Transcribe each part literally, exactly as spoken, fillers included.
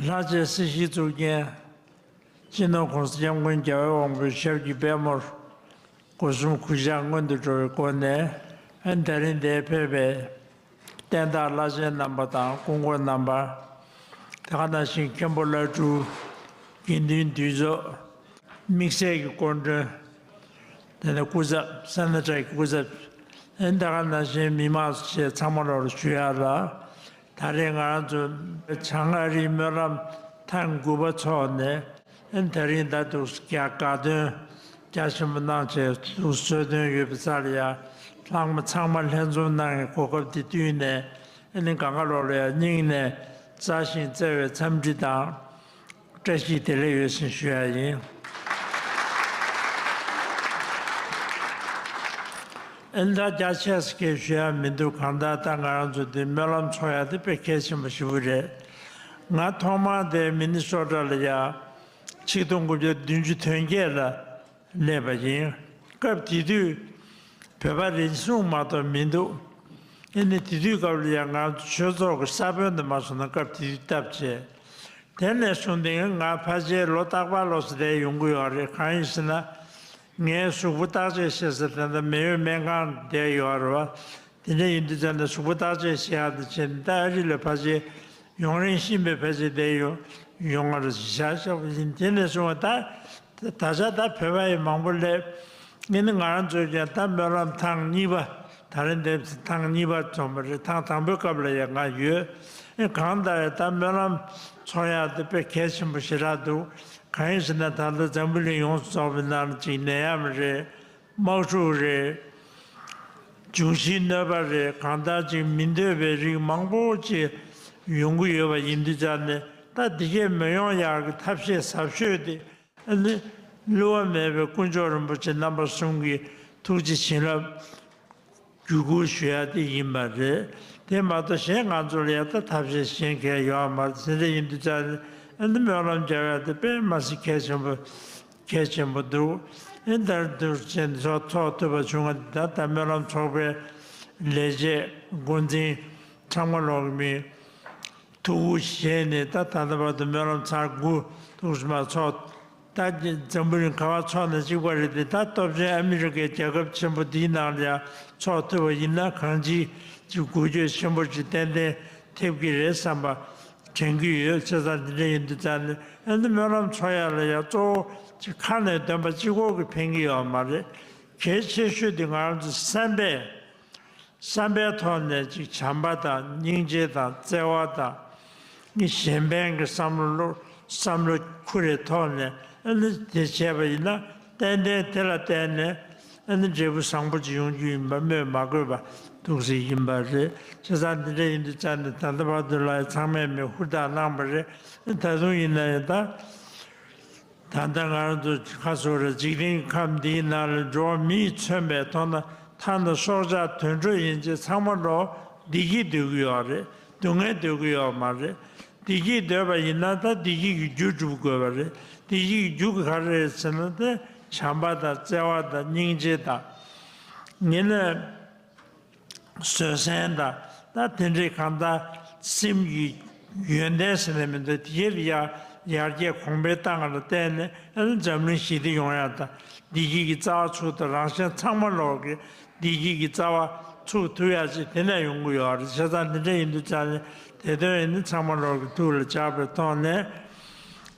ལྷ་རྗེ་སྲིད་ཞིའི་གཙུག་རྒྱན། སྤྱི་ནོར་༸གོང་ས་༸སྐྱབས་མགོན་རྒྱལ་བའི་དབང་པོའི་ཞབས་ཀྱི་པད་མོར་སྒོ་གསུམ་གུས་ཕྱག་སྔོན་དུ་འགྲོ་བའི་སྒོ་ནས། ཨན་ད་རིང་འདིར་ཕེབས་པའི་བསྟན་བདག་བླ་ཆེན་རྣམ་པ་དང་སྐུ་འཁོར་རྣམ་པ། དེ་ག་ནང་བཞིན་མཁན་པོ་བླ་སྤྲུལ། དགེ་འདུན་འདུས་ཚོགས། དམིགས་བསལ་གྱི་སྐུ་མགྲོན། དེ་ནས་སྐུ་ཚབ་ས་གནས་གྲྭ་གི་སྐུ་ཚབ། ཨན་ད་ག་ནང་བཞིན་མི་མང་ཚོ་བཅས་ཚང་མ་ལོར་ཞུ་ཡག་ལ། ད་རེས་ང་རང་ཚོ་བྱང་ཨ་རིའི་སྨོན་ལམ་ཐེངས་དགུ་པ་འཚོགས་ནས། ཨན་ད་རིང་ད་དུ་རྒྱ་དགའ་སྟོན་རྒྱ་ཆེན་པོ་གནང་བྱས་དུ་གསོལ་སྟོན་ཡོད་པའི་རྩ་ལ་ཡ། ལྷག་མ་ཚང་མ་ལྷན་འཛོམས་གནང་བའི་གོ་སྐབས་འདི་བསྟུན་ནས། ཨ་ནི་གང་ག་ལོག་ལ་ཡ་སྙིང་ནས་མཛའ་ཞིང་བརྩེ་བའི་འཚམས་འདྲི་དང་། བཀྲ་ཤིས་བདེ་ལེགས་ཡོད་ཟིན་ཞུ་ཡ་ཡིན། ཨན་ད་རྒྱ་ཆེ་ས་སྐད་ཞུ་ཡ་མི་འདུག་གང་ལྟར་ད་ང་རང་ཚོ་འདི་སྨོན་ལམ་འཚོགས་ཡ་དེ་དཔེ་གལ་ཆེན་པོ་ཞེ་པོ་རེད། ང་ཐོག་མར་དེ་མི་ནི་སོ་ཊ་ལ་ཡ། ཆིག་སྟོང་དགུ་བརྒྱ་བདུན་ཅུ་དོན་བརྒྱད་ལ་སླེབས་པ་ཡིན། སྐབས་དེ་དུས་བོད་པ་རེ་ཟུང་མ་གཏོགས་མི་འདུག་ཨ་ནི་དེ་དུས་སྐབས་ལ་ཡང་ང་ཚོ་ཆོས་ཚོགས་ཀྱི་ས་བོན་དུ་མ་སོང་ན་སྐབས་དེ་དུས་བཏབ་བྱས། དེ་ནས་བཟུང་སྟེ་ང་ཕལ་ཆེར་ལོ་རྟག་པར་ལོགས་སུ་བསྡད་ཡོང་གི་ཡོད་རེད། གང་ཡིན་ཟེར་ན། ངའི་གཟུགས་པོ་བརྟག་དཔྱད་བྱེད་ས་དེ་འདྲ་མེ་ཡོད་སྨན་ཁང་བསྡད་ཡོད་རེད་བ། དེ་འདྲ་ཡིན་དུས་ཙམ་ནས་གཟུགས་པོ་བརྟག་དཔྱད་བྱེད་ཡག་དེ་བྱས་ནས་ད་ཨ་རི་ལ་ཕལ་ཆེར་ཡུན་རིང་ཤིན་པའི་ཕལ་ཆེར་བསྡད་ཡོད་ཡོང་བ་རེད་བཞག་བཞག་པ་ཡིན། དེ་ནས་བཟུང་བ་ད་ད་ཆ་ད་བོད་པ་ཡི་མང་པོ་སླེབས། ཨ་ནི་ང་རང་ཚོས་ཀྱང་ད་སྨོན་ལམ་ཐེངས་གཉིས་པ། ད་རེས་འདེབས་ཐེངས་གཉིས་པ་འཛོམས་པ་རེད། ཐེངས་དང་པོའི་སྐབས་ལ་ཡང་ང་ཡོད། ཨེ་གང་ལྟར་ད་སྨོན་ལམ་འཚོགས་ཡག་དེ་དཔེ་གལ་ཆེན་པོ་ཞེ་དྲག་འདུག་གང་ཡིན་ཟེར་ན་ད་ལྟ་འཛམ་བུ་གླིང་ཡོངས་སུ་རྫོགས་པའི་ནང་ལ་ཅིག་ནད་ཡམས་རེད། དམག་འཁྲུག་རེད། འབྱུང་བཞིའི་གནོད་པ་རེད། གང་ལྟར་ཅིག་མི་འདོད་པའི་རིགས་མང་པོ་ཅིག་ཡོང་གི་ཡོད་པ་ཡིན་དུས་ཙང་ནས། ད་འདི་གས་མི་ཡོང་ཡག་གི་ཐབས་ཤེས་ཟབ་ཤོས་དེ། ཨ་ནི་བསླུ་བ་མེད་པའི་དཀོན་མཆོག་རིན་པོ་ཆེ་རྣམ་པ་གསུམ་གྱི་ཐུགས་རྗེ་བྱིན་རླབས་བརྒྱུད་བསྐུར་ཞུ་ཡ་དེ་ཡིན་པ་རེད། དེ་མ་གཏོགས་གཞན་ང་ཚོ་ལ་ཡ་ད་ཐབས་ཤེས་གཞན་གང་ཡོད་མ་རེད། དེ་འདྲ་ཡིན་དུས་ཙང་ཨ་ནི་སྨོན་ལམ་རྒྱག་ཡ་དེ་དཔེ་མ་སྲིད་གལ་ཆེན་པོ་གལ་ཆེན་པོ་འདུག་ཨ་ནི་ད་དུས་ཆེན་ཚོགས་ཚོགས་ཐུབ་པ་བྱུང་བ་དེ་ད་ད་སྨོན་ལམ་ཚོགས་པའི་ལས་བྱེད་འགོ་འཛིན་ཚང་མ་ལོག་གི་མི། ཐུགས་ཁུར་བཞེས་ནས་ད་ད་ལྟ་བར་དུ་སྨོན་ལམ་ཚར་དགུ་ཐུགས་སུ་མ་ཚོགས། ད་འཛམ་བུ་གླིང་ག་བ་ཚོགས་ནས་གཅིག་པ་རེད་དེ། ད་སྟོབས་ཆེན་ཨ་མི་རི་ཀའི་རྒྱལ་ཁབ་ཆེན་པོ་འདིའི་ནང་ལ་ཡང་ཚོགས་ཐུབ་པ་ཡིན་ན་གང་ཅིའི་ཅིག་འགུལ་སྐྱོད་ཆེན་པོ་ཅིག་ཏན་ཏན་ཐེབས་ཀྱི་རེད་བསམ་པ་དྲན་གྱི་ཡོད། བྱས་ཙང་འདི་འདྲ་ཡིན་དུས་ཙང་ནས་ཨ་ནི་སྨོན་ལམ་ཚོགས་ཡག་ལ་ཡང་གཙོ་བོ་ཅིག་ཁ་ནས་འདོན་པ་གཅིག་པོ་གིས་ཕན་གྱི་ཡོད་མ་རེད། གལ་ཆེ་ཤོས་དེ་ང་རང་ཚོ་བསམ་པས། བསམ་པའི་ཐོག་ནས་ཅིག་བྱམས་པ་དང་སྙིང་རྗེ་དང་བརྩེ་བ་དང་། ནི་གཞན་ཕན་གྱི་བསམ་བློ་བསམ་བློ་ཁུར་རེ་ཐོག་ནས་ཨ་ནི་དེ་བྱས་པ་ཡིན་ན་ཏན་ཏན་དེ་ལ་བརྟེན་ནས་ཨ་ནི་འབྲས་བུ་བཟང་པོ་ཅིག་ཡོང་རྒྱུ་ཡིན་པ་སྨོས་མ་དགོས་པ་འདུག་སེ་ཡིན་པ་རེད། བྱས་ཙང་འདི་འདྲ་ཡིན་དུས་ཙང་ནས་ད་ལྟ་བར་དུ་ལ་ཚང་མས་མི་ཧུར་ཐག་གནང་བ་རེད། ད་དུང་ཡིན་ན་ཡང་ད། ད་ལྟ་ང་རང་ཚོ་ཁ་སོ་རེ་འཇིག་རྟེན་གྱི་ཁམས་འདིའི་ནང་ལ་འགྲོ་བ་མིས་མཚོན་པའི་མཐོང་ན་ཐར་ན་སྲོག་ཆགས་དུད་འགྲོ་ཡན་ཆད་ཚང་མ་ལོ་བདེ་སྐྱིད་འདོད་ཀྱི་ཡོད་རེད། སྡུག་བསྔལ་འདོད་ཀྱི་ཡོད་མ་རེད། བདེ་སྐྱིད་འདོད་པ་ཡིན་ན་ད་བདེ་སྐྱིད་ཀྱི་རྒྱུ་སྒྲུབ་དགོས་པ་རེད། བདེ་སྐྱིད་ཀྱི་རྒྱུ་ག་རེ་རེད་ཟེར་ན་དེ་བྱམས་པ་དང་བརྩེ་བ་དང་སྙིང་རྗེ་དང་། ཡིན་ན། བཟོད་བསྲན་དང་ད་དེ་འདྲའི་གང་ལྟར་སེམས་ཀྱི་ཡོན་ཏན་ཟེར་ནས་མི་འདུག་དེ་ཡར་ཡར་རྒྱས་གོང་འཕེལ་བཏང་བ་ལ་བརྟེན་ནས་ཨ་ནི་འཛམ་གླིང་ཞི་བདེ་ཡོང་ཡག་དང་བདེ་སྐྱིད་ཀྱི་རྩ་བ་ཚུགས་ཐུབ། རང་གཞན་ཚང་མ་ལོག་གི་བདེ་སྐྱིད་ཀྱི་རྩ་བ་ཚུགས་ཐུབ་ཡག་ཅིག་དེ་ནས་ཡོང་གི་ཡོད་རེད། བྱས་ཙང་དེ་འདྲ་ཡིན་དུས་ཙང་ནས་དེ་དོན་ཡིན་ན་ཚང་མ་ལོག་གི་ཐུགས་ལ་འཇགས་པའི་ཐོག་ནས་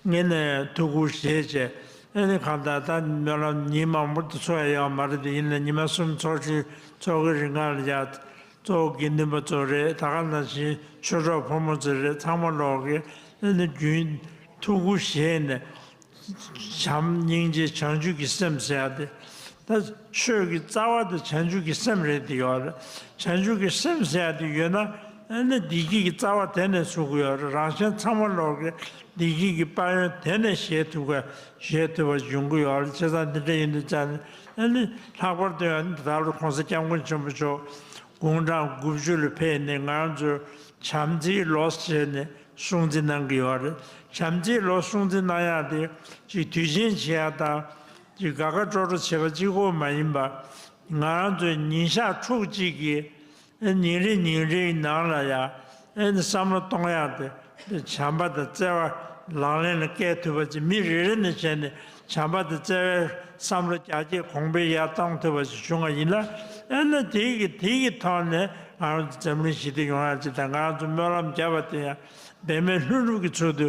ངས་ནས་ཐུགས་ཁུར་བཞེས་བྱས། ཨ་ནི་གང་ལྟར་ད་སྨོན་ལམ་ཉིན་མང་པོ་དུ་འཚོགས་ཡ་ཡོད་མ་རེད་དེ། ཡིན་ན་ཉི་མ་གསུམ་ཚོགས་ཤིག་ཚོགས་ཀྱི་རིང་ལ་ཡ་གཙོ་བོ་དགེ་འདུན་པ་ཚོ་རེད། ད་ག་ནང་བཞིན་ཆོས་གྲོགས་ཕོ་མོ་ཚོ་རེད། ཚང་མ་ལོག་གི་ཨ་ནི་རྒྱུན་ཐུགས་ཁུར་བཞེས་ནས་བྱམས་སྙིང་རྗེ་བྱང་ཆུབ་ཀྱི་སེམས་ཟེར་ཡ་དེ། ད་ཆོས་ཀྱི་རྩ་བ་དེ་བྱང་ཆུབ་ཀྱི་སེམས་རེད་དེ་ཡོད་རེད། བྱང་ཆུབ་ཀྱི་སེམས་ཟེར་ཡ་དེ་ཡོད་ན་ཨ་ནི་བདེ་སྐྱིད་ཀྱི་རྩ་བ་དེ་ནས་ཚུགས་ཀྱི་ཡོད་རེད། རང་གཞན་ཚང་མ་ལོག་གི་བདེ་སྐྱིད་ཀྱི་དཔལ་ཡོན་དེ་ནས་བཞེས་ཐུབ་ག་བཞེས་ཐུབ་པ་ཡོང་གི་ཡོད་རེད། བྱས་ཙང་འདི་འདྲ་ཡིན་དུས་ཙང་ནས་ཨ་ནི་ལྷག་པར་དུ་ཡང་ད་ལོ་༸གོང་ས་༸སྐྱབས་མགོན་ཆེན་པོ་མཆོག་དགུང་གྲངས་དགུ་བཅུ་ལ་ཕེབས་ནས་ང་རང་ཚོ་བྱམས་བརྩེའི་ལོ་ཟེར་ནས་སྲུང་བརྩི་གནང་གི་ཡོད་རེད། བྱམས་བརྩེའི་ལོ་སྲུང་བརྩི་གནང་ཡག་དེ་ཅིག་དུས་ཆེན་བྱེད་ཡག་དང་ཅིག་དགའ་དགའ་སྤྲོ་སྤྲོ་བྱེད་པ་གཅིག་པོ་མ་ཡིན་པ། ང་རང་ཚོའི་ཉིན་ཞག་ཕྲུགས་གཅིག་གི་ཨེ་ཉིན་རེ་ཉིན་རེའི་ནང་ལ་ཡ་ཨེ་ནི་བསམ་བློ་གཏོང་ཡག་དེ་ བྱམས་པ་དང་བརྩེ་བ་ལག་ལེན་ལ་བཀལ་ཐུབ་པ་ཅིག་མི་རེ་རེ་ནས་བྱས་ནས་བྱམས་པ་དང་བརྩེ་བའི་བསམ་བློ་རྒྱ་སྐྱེད་གོང་འཕེལ་ཡར་གཏོང་ཐུབ་པ་ཞིག་བྱུང་བ་ཡིན་ན། ཨེ་ན་དེའི་གི་དེའི་གི་ཐོག་ནས་ང་རང་ཚོ་འཛམ་གླིང་ཞི་བདེ་ཡོང་ཡག་ཅིག་དང་། ང་རང་ཚོ་སྨོན་ལམ་བརྒྱབ་པ་དེ་ཡང་འབད་མེད་ལྷུན་གྲུབ་ཀྱི་ཚུལ་དུ་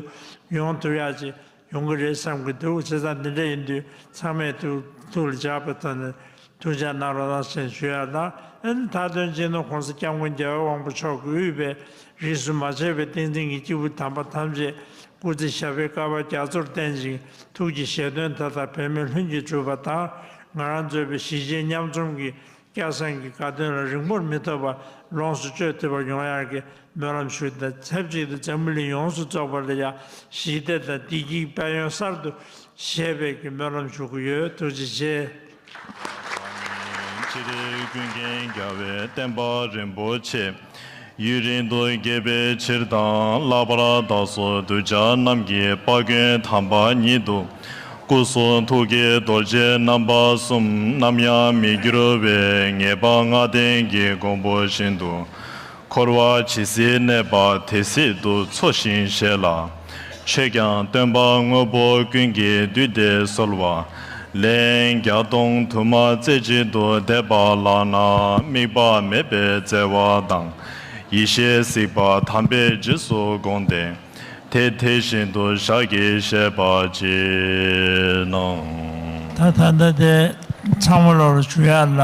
ཡོང་ཐུབ་ཡག་ཅིག་ཡོང་གི་རེད་བསམ་གྱི་འདུག་བྱས་ཙང་འདི་འདྲ་ཡིན་དུས་ཚང་མས་ཐུགས་ཐུགས་ལ་འཇགས་པའི་ཐོག་ནས་ཐུགས་འཇགས་གནང་རོགས་གནང་ཞེས་ཞུ་ཡ་དང་། ཨ་ནི་མཐའ་དོན་སྤྱི་ནོར་༸གོང་ས་༸སྐྱབས་མགོན་རྒྱལ་བའི་དབང་པོ་མཆོག་གིས་དབུས་པའི་རིས་སུ་མ་ཆད་པའི་བསྟན་འཛིན་གྱི་སྐྱེས་བུ་དམ་པ་ཐམས་ཅད་སྐུ་ཚེ་ཞབས་པད་བསྐལ་པ་རྒྱ་མཚོར་བརྟན་ཅིང་། ཐུགས་ཀྱི་བཞེད་དོན་མཐའ་དག་འབད་མེད་ལྷུན་གྱིས་གྲུབ་པ་དང་། ང་རང་གཙོས་པའི་གཞིས་བྱེས་མཉམ་འཛོམས་ཀྱི་སྐལ་བཟང་གྱི་དགའ་སྟོན་ལ་རིང་པོར་མི་ཐོགས་པར་ལོངས་སུ་སྤྱོད་ཐུབ་པ་ཡོང་ཡག་གི་སྨོན་ལམ་ཞུ། དང་ཆབས་ཅིག་ཏུ་འཛམ་བུ་གླིང་ཡོངས་སུ་རྫོགས་པ་ལ་ཡང་ཞི་བདེ་དང་བདེ་སྐྱིད་དཔལ་ཡོན་གསར་དུ་བཞད་པའི་གི་སྨོན་ལམ་ཞུ་གི་ཡོད། ཐུགས་རྗེ་ཆེ། སྤྱིར་ཀུན་མཁྱེན་རྒྱལ་བའི་བསྟན་པ་རིན་པོ་ཆེ་ཡུན་རིང་དུ་རྒྱས་པའི་ཕྱིར་དང་། ལྷག་པར་བདག་སོགས་གདུལ་བྱ་རྣམས་ཀྱི་དཔལ་མགོན་དམ་པ་ཉིད་དུ། སྐུ་གསུང་ཐུགས་ཀྱི་རྡོ་རྗེ་རྣམ་པ་གསུམ་ནམ་ཡང་མི་འགྱུར་བའི་ངེས་པ་ལྔ་ལྡན་གྱི་མགོན་པོ་བཞིན་དུ། འཁོར་བ་ཇི་སྲིད་གནས་པ་དེ་སྲིད་དུ་འཚོ་ཞིང་གཞེས་ལ། ཆོས་ཀྱང་སྟོན་པ་དངོས་པོ་ཀུན་གྱི་འདུས་ཏེ་གསོལ་བ། ལན་བརྒྱ་སྟོང་དུ་མ་རྩེ་གཅིག་ཏུ་བཟླས་པ་ལགས་ན། དམིགས་པ་མེད་པའི་བརྩེ་བ་དང་། ཡེ་ཤེས་གཟིགས་པ་དམ་པས་རྗེས་སུ་དགོངས་ཏེ། དེ་དེ་བཞིན་དུ་ཞལ་གྱིས་བཞེས་པར་བགྱི་གནང་། ད་ད་ལྟ་དེ་ཚང་མ་ལོག་ལ་ཞུ་ཡ་ལ།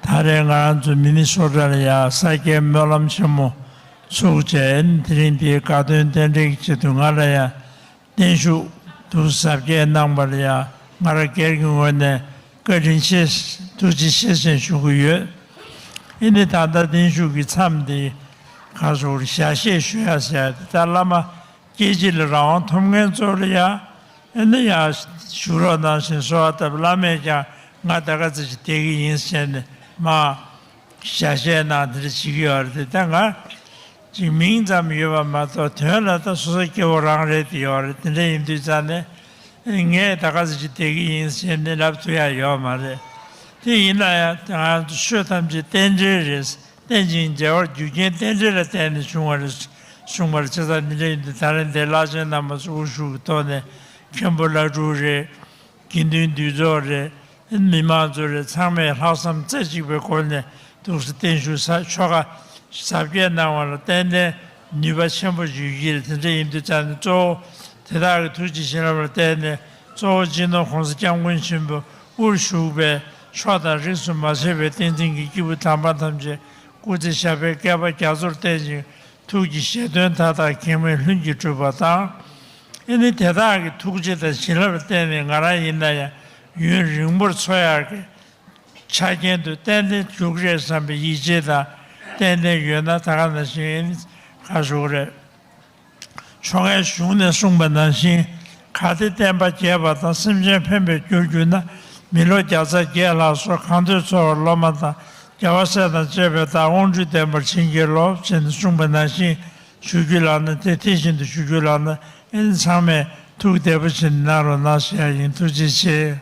ད་རེས་ང་རང་ཚོ་མི་ནི་སོ་ཊ་ལ་ཡ་ས་སྐྱའི་སྨོན་ལམ་ཆེན་མོ་ཚུགས་བྱས། དེ་རིང་འདིའི་དགའ་སྟོན་རྟེན་འབྲེལ་གྱི་ཆེད་དུ་ང་ལ་ཡ་བརྟན་བཞུགས་འདུག་གཟབ་རྒྱས་གནང་བ་ལ་ཡ་ང་རང་སྒེར་གྱི་ངོས་ནས་བཀའ་དྲིན་ཆེ། ཐུགས་རྗེ་ཆེ་ཞེས་ཞུ་གི་ཡོད། ཨེ་ནི་ད་ལྟ་བརྟན་བཞུགས་ཀྱི་མཚམས་འདི་ག་ཟུར་ཞལ་བཞེས་ཞུ་ཡ་ཟེར་ཡ་དེ། ད་བླ་མ་སྐྱེ་འཆི་ལ་རང་དབང་ཐོབ་མཁན་ཚོ་ལ་ཡ་ཨེ་ནི་ཡ་བཞུགས་རོགས་གནང་ཞེས་གསོལ་བ་བཏབ། བླ་མས་ཀྱང་ང་ད་ག་ཚོད་ཅིག་བསྡད་ཀྱི་ཡིན་ཟེར་ནས་མ་ཞལ་བཞེས་གནང་དེ་འདྲ་བྱེད་ཀྱི་ཡོད་རེད་དེ། ད་ང་ཅིག་མིང་ཙམ་ཡོད་པ་མ་གཏོགས་དོན་ལ་ད་སོ་སོ་སྐྱེ་བོ་རང་རེད་དེ་ཡོད་རེད། དེ་འདྲ་ཡིན་དུས་ཙང་ནས་ངས་ད་ག་ཚོད་ཅིག་བསྡད་ཀྱི་ཡིན་ཟེར་ནས་ལབ་ཐུབ་ཡ་ཡོད་མ་རེད། དེ་ཡིན་ན་ཡང་ང་ཚོ་ཆོས་ཐམས་ཅད་རྟེན་འབྲེལ་རེད། རྟེན་ཅིང་འབྲེལ་བར་རྒྱུ་རྐྱེན་རྟེན་འབྲེལ་ལ་བརྟེན་ནས་བྱུང་བ་རེད་གསུངས་པ་རེད། བྱས་ཙང་འདི་འདྲ་ཡིན་དུས་ད་རེས་འདིར་བླ་ཆེན་རྣམ་པ་ཚོ་དབུ་བཞུགས་ཀྱི་ཐོག་ནས་མཁན་པོ་བླ་སྤྲུལ་རེད། དགེ་འདུན་འདུས་ཚོགས་རེད། མི་མང་ཚོ་རེད། ཚང་མས་ལྷག་བསམ་རྩེ་གཅིག་པའི་སྒོ་ནས་འདུག་སེ་བརྟན་བཞུགས་ས་ཆོ་ག་གཟབ་རྒྱས་གནང་བ་ལ་བརྟེན་ནས་ནུས་པ་ཆེན་པོ་ཞིག་ཡོད་ཀྱི་རེད། དེ་འདྲ་ཡིན་དུས་ཙང་ནས་གཙོ་བོ་དེ་དག་གི་ཐུགས་རྗེ་བྱིན་རླབས་ལ་བརྟེན་ནས་གཙོ་བོ་སྤྱི་ནོར་༸གོང་ས་༸སྐྱབས་མགོན་ཆེན་པོ་དབུར་བཞུགས་པའི་མཆོག་དང་རིས་སུ་མ་ཆད་པའི་བསྟན་འཛིན་གྱི་སྐྱེས་བུ་དམ་པ་ཐམས་ཅད་སྐུ་ཚེ་ཞབས་པད་བསྐལ་པ་རྒྱ་མཚོར་བརྟན་ཅིང་། ཐུགས་ཀྱི་བཞེད་དོན་མཐའ་དག་གེགས་མེད་ལྷུན་གྱིས་གྲུབ་པ་དང་། ཨེ་ནི་དེ་དག་གི་ཐུགས་རྗེ་དང་བྱིན་རླབས་ལ་བརྟེན་ནས་ང་རང་ཡིན་ན་ཡང་ཡུན་རིང་པོར་འཚོ་ཡག་གི་ཆ་རྐྱེན་དུ་ཏན་ཏན་འགྱུར་གྱི་རེད་བསམ་པའི་ཡིད་ཆེས་དང་ཏན་ཏན་ཡོད་ན། ད་ག་ནང་བཞིན་ཨེ་ནི་ག་ཞུ་དགོས་རེད། ཆོ་གའི་གཞུང་ནས་གསུངས་པ་ནང་བཞིན། གལ་ཏེ་བསྟན་པ་རྒྱས་པ་དང་། སེམས་ཅན་ཕན་པར་གྱུར་གྱུར་ན། མི་ལོ་བརྒྱ་རྩ་བརྒྱད་ལྷག་སོགས། གང་འདོད་འཚོ་བར་སློབ་མ་དང་། རྒྱལ་བ་སྲས་དང་བཅས་པའི་བདག་དབང་སྒྱུར་བསྟན་པར་བྱིན་གྱིས་རློབས། ཅེས་གསུངས་པ་ནང་བཞིན་ཞུ་རྒྱུ་ལགས་ན། དེ་དེ་བཞིན་དུ་ཞུ་རྒྱུ་ལགས་ན། ཨེ་ནི་ཚང་མས་ཐུགས་བདེ་པོ་བྱས་ནས་གནང་རོགས་གནང་ཞུ་ཡ་ཡིན། ཐུགས་རྗེ་ཆེ།